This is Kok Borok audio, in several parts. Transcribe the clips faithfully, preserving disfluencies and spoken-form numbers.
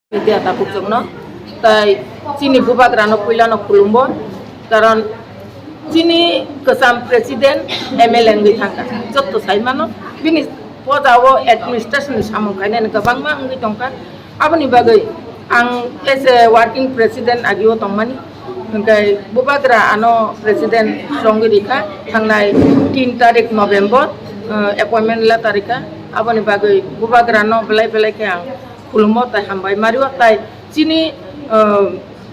Media tabuk chwngno, tai chini bubagrano puilano khulumbo, karon chini kwcham president M L A wngwi thangkha, jotto saimano bini pojao administration ni samung khainani kwbangma wngwi tongkha. Aboni bagwi ang as a working president agio tongmani, hwnkhe bubagra ano president chongwi rikha, thangnai tin tarik November, eh, appointment letter rikha. Aboni bagwi bubagrano belai belai khe ang khulumbo tai hambai mario, tai chini, eh,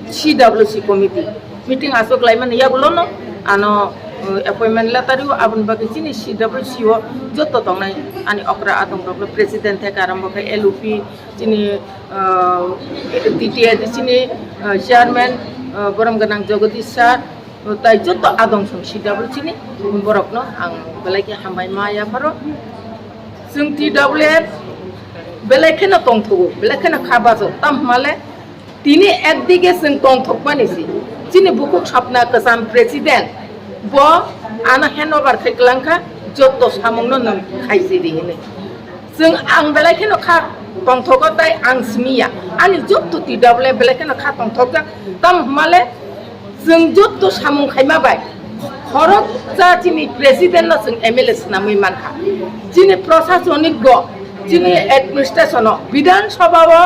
C W C committee meeting aswk laimani yagulono ano, eh, appointment letter rio, aboni bagwi chini C W C o jotto tongnai ani okra adongrokno president theke arombo khe L U P chini, eh, T T A D chini, eh, chairman, eh, borom gwnang Jagadish sir, tai jotto adong song C W C ni borokno ang belai khe hambai ma yapharo. Chwng T W F belai kheno tongthogo, belai kheno kha bajo, tam hwnmale tini ekdige chwng tongthokmani si. Chini bukhuk Sapna kwcham president bo ano handover khai kwlangkha, jotto samungno nwng khaisidi hinwi. Chwng ang belai kheno kha tongthogo tai ang simiya. Ani jotto T W F belai kheno kha tongthokjak, tam hwnmale chwng jotto samung khaima bai khoroksa chini president no chwng M L A swnamwi mankha. Chini prosasonik go, chini administration o, Bidhan Sabha o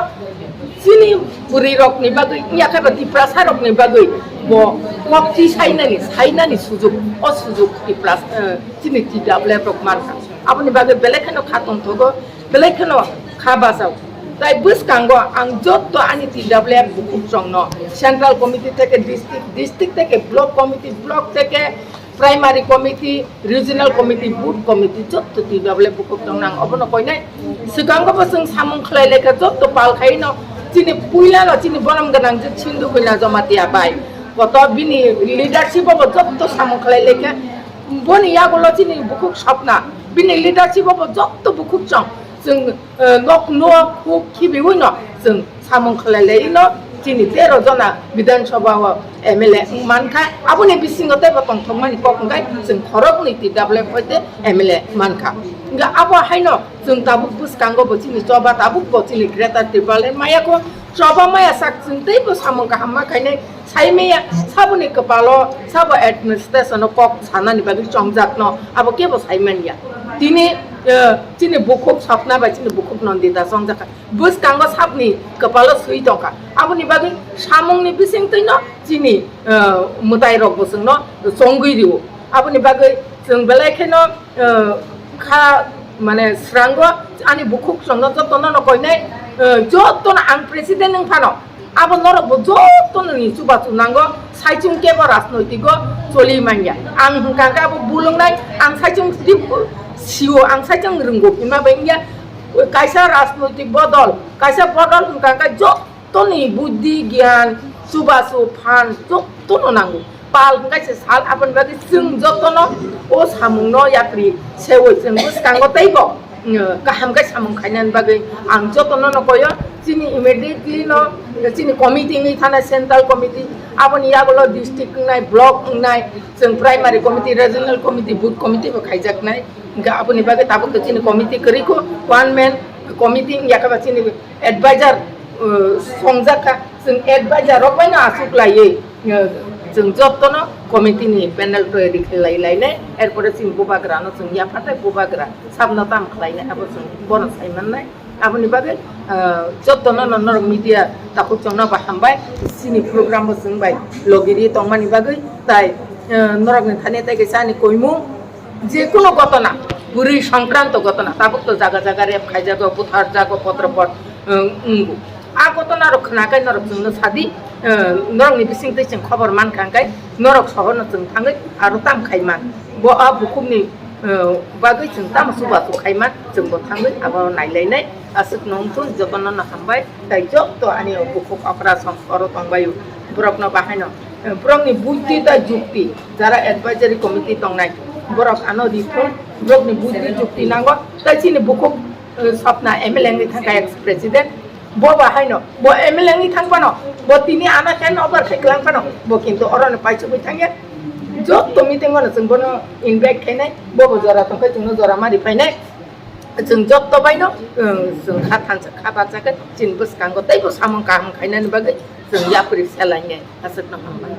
chini bwrwi rokni bagwi, wngya khe ba Tiprasa rokni bagwi bo kok chi sainani, sainani sujuk, o sujuk Tipras-, eh, chini T W F rok mankha. Aboni bagwi belai kheno kha tongthogo, belai kheno kha bachao. Tai bwskango ang jotto ani T W F bukhuk chwngno central committee theke district, district theke block committee, block theke primary committee, regional committee, booth committee, jotto T W F bukhuk chwngno ang obono koinai. Swkango bo chwng samung khlai lekha jotto pal khaino chini puilano chini borom gwnang je Sindhu Kanya Jamatia bai. Koto bini leadership bo jotto samung khlai lekha. Boni yagulo chini bukhuk Sapna, bini leadership bo jotto bukhuk chwng, chwng, eh, nok nok huk khibiwi no chwng samung khlai lai no chini tero jona Bidhan Sabha o M L A wng mankha. Aboni bisingo teibo tongthokmani kok hwnkhe chwng khoroknwi T W F hoite M L A mankha. Hwnkhe abo haino chwng tabuk bwskango bo chini choba tabuk bo chini Greater Tipraland maya kho choba maya sak chwng teibo samung kaham ma khainai. Saimaya saboni kwpalo sabo administration o kok sanani bagwi chongjakno abo kebo saimanya. Tini, eh, chini bukhuk Sapna bai chini bukhuk Nandita chongjakha. Bwskango sabni kwpalo swi tongkha. Aboni bagwi samungni bisingtwino chini, eh, mwtai rok bo chwngno chongwi rio. Aboni bagwi chwng belai kheno, eh, kha, mane, srango ani bukhuk chwngno jotono no koinai, eh, jotono ang president wng phano. Abo norok bo joto nini chubachu nango, saichung kebo rajnoitik o choli manya. Ang hwnkha khe abo bul wngnai, ang saichung tip-, sio, ang saichung rwngo hwnma bai wngya. Kaisa rajnoitik bodol, kaisa bodol hwnkha khe joto ni buddhi, gyan, chubachu, phan joto no nango. Pal hwnkhe se sal, aboni bagwi chwng jotono o samungno yapri seui chwng bwskango teibo, mm, kaham khe samung khainani bagwi ang jotono no koyo. Chini immediately no chini committee wngwi thanai, central committee, aboni yagulo district wngnai, block wngnai, chwng primary committee, regional committee, booth committee bo khaijaknai. Hwnkhe aboni bagwi tabuk to chini committee kwrwi kho, one man committee wngya khe ba chini advisor, uh, songjak kha, chwng advisor rok bai no aswk laiwi, uh, chwng jotono committee ni panel toyari khlai lainai, erpore chini bubagra no chwng yaphatai bubagra sabno tam khlainai, abo chwng bono sai mannai. Aboni bagwi, uh, jotono no norok media takhuk chwngno bo hambai, chini program bo chwng bai logiri tongmani bagwi, tai, uh, norok ni thani tai kaisa ani koimung, je kono gotona, puri songkranto gotona, tabuk to jaga jaga rep khaijago, butharjago, potro pot, um, wngo. A gotona rok khna kai norok chwngno sadi, um, norokni bising twi chwng khobor mankha hwnkhe norok sohorno chwng thangwi aro tam khai man. Bo a bukhukni, um, bagwi chwng tamo chubachu khai man, chwng bo thangwi abo nailainai. Aswk nung thung jotono no hambai, tai jotto ani bukhuk okra song oro tongbaio. Borokno bahaino, eh, borokni buddhi tei jukti, jara advisory committee tongnai, borok ano rithung, borokni buddhi jukti nango, tai chini bukhuk, eh, Sapna M L A wngwi thangkha ex president, bo bahaino, bo M L A wngwi thang phano, bo tini ano hand over khai kwlang phano, bo kintu orono paisugwi thangya, jotto meeting ono chwng bono invite khainai, bo bo jora tongkhe chwngno jora mari phainai. Chwng jotto baino, um, chwng kha thansa kha bacha khe chini bwskango teibo samung kaham khainani bagwi chwng yapri selainai. Aswkno hambai.